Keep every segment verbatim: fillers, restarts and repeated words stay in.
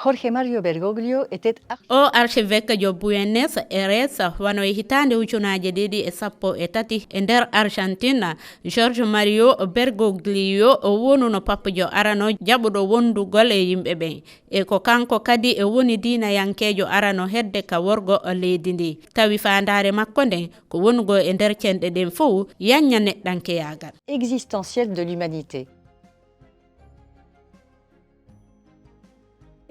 Jorge Mario Bergoglio était arch- O archevêque jo Buenos Aires, wano e hitaande ujunaaji ɗiɗi e sappo e tati, e nder Argentine, Jorge Mario Bergoglio o wonuno pappujo arano jaɓuɗo wondugol e yimɓe ɓen. E ko kanko kadi e woni diinayankeejo arano hedde ka worgo leydi ndi. Tawi faandaare makko nden ko wonugol e nder cenɗe ɗen fow yanña neɗɗankeyaagal. Existentielle de l'humanité.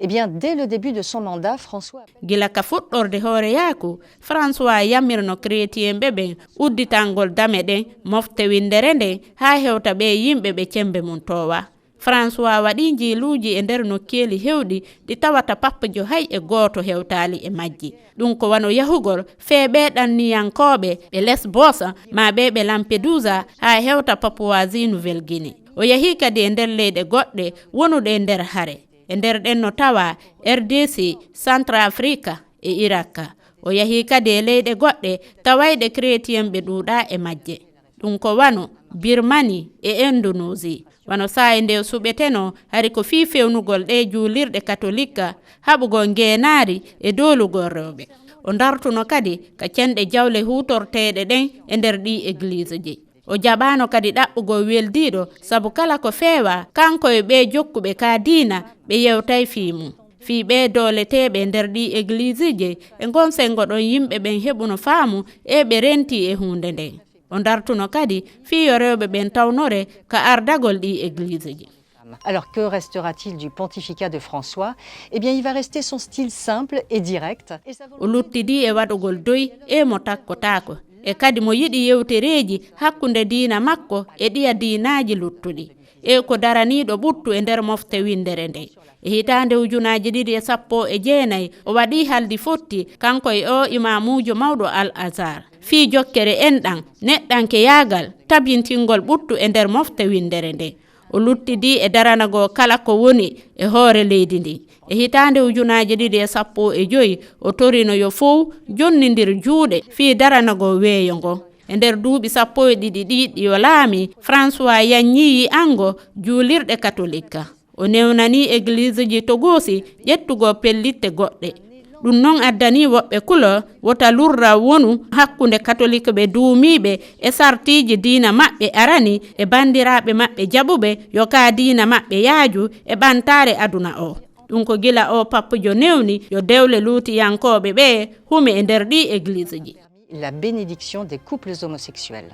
Eh bien, dès le début de son mandat, François avait Gila ka fuɗɗorde hooreyaaku, François yamirno kretien ɓe ɓen udditangol dame ɗen, mofte winndere nden, haa hewta ɓee yimɓe ɓe cemmbe mun toowa. François waɗii njiiluuji e nder nokkeeli hewɗi ɗi tawata pappujo hay e gooto hewtaali e majji. Ɗum ko wano yahugol fee ɓee ɗanniyankooɓe ɓe Lesbos maa ɓee ɓe Lampedusa haa hewta Papouasie Nouvelle-Guinée. O yahii kadi e nder leyɗe goɗɗe wonuɗe e nder hare. E nder ɗen no tawaa R D C, Centrafrique e Irak. O yahii kadi e leyɗe goɗɗe tawayɗe kretien ɓe ɗuuɗaa e majje. Ɗum ko wano Birmanie e Indonésie. Wano saa'i nde o suɓetenoo, hari ko fii fewnugol ɗee juulirɗe katolik, haɓugol ngeenaari e doolugol rewɓe. O ndartuno kadi ka cenɗe jawle huutorteeɗe ɗen e nder ɗii egliseji. O jaɓaano kadi ɗaɓɓugol weldiiɗo, sabu kala ko feewaa, kanko e ɓee jokkuɓe ka diina, ɓe yewtay fii mum. Fii ɓee dooleteeɓe e nder ɗii egliseji, e ngon senngo ɗon yimɓe ɓen heɓuno faamu e ɓe rentii e huunde nden. O ndartuno kadi fii yo rewɓe ɓen tawnore ka ardagol ɗii egliseji. Alors, que restera-t-il du pontificat de François ? Eh bien, il va rester son style simple et direct. Et sa O luttidi e waɗugol doy e mo takkotaako. E kadi mo yiɗi yewtereeji hakkunde diina makko e ɗiya diinaaji luttuɗi. E ko daraniiɗo ɓuttu e nder mofte winndere nde. E hitaande ujunaaji ɗiɗi e sappo e jeenay, o waɗii haldi fotti, kanko e oo imaamuujo mawɗo Al Azhar. Fii jokkere enɗan, neɗɗankeyaagal, tabintingol ɓuttu e nder mofte winndere nde. O luttidi e daranagol kala ko woni e hoore leydi ndi. E hitaande ujunaaji ɗiɗi e sappo e joy, o torino yo fow jonnindir juuɗe fii daranagol weeyo ngo. E nder duuɓi sappo e ɗiɗi ɗi ɗi o laami, François yanñii yi'ango juulirɗe katolik. O newnanii egliseji togoosi ƴettugol pellitte goɗɗe. Ɗum non addanii woɓɓe kulol wota lurral wonu hakkunde katolikɓe duumiiɓe e sartiiji diina maɓɓe arani e banndiraaɓe maɓɓe jaɓuɓe yo ka diina maɓɓe yaaju e ɓantaare aduna o. Ɗum ko gila o pappujo newni yo dewle luutiyankooɓe ɓee hume e nder ɗii egliseji. La bénédiction des couples homosexuels.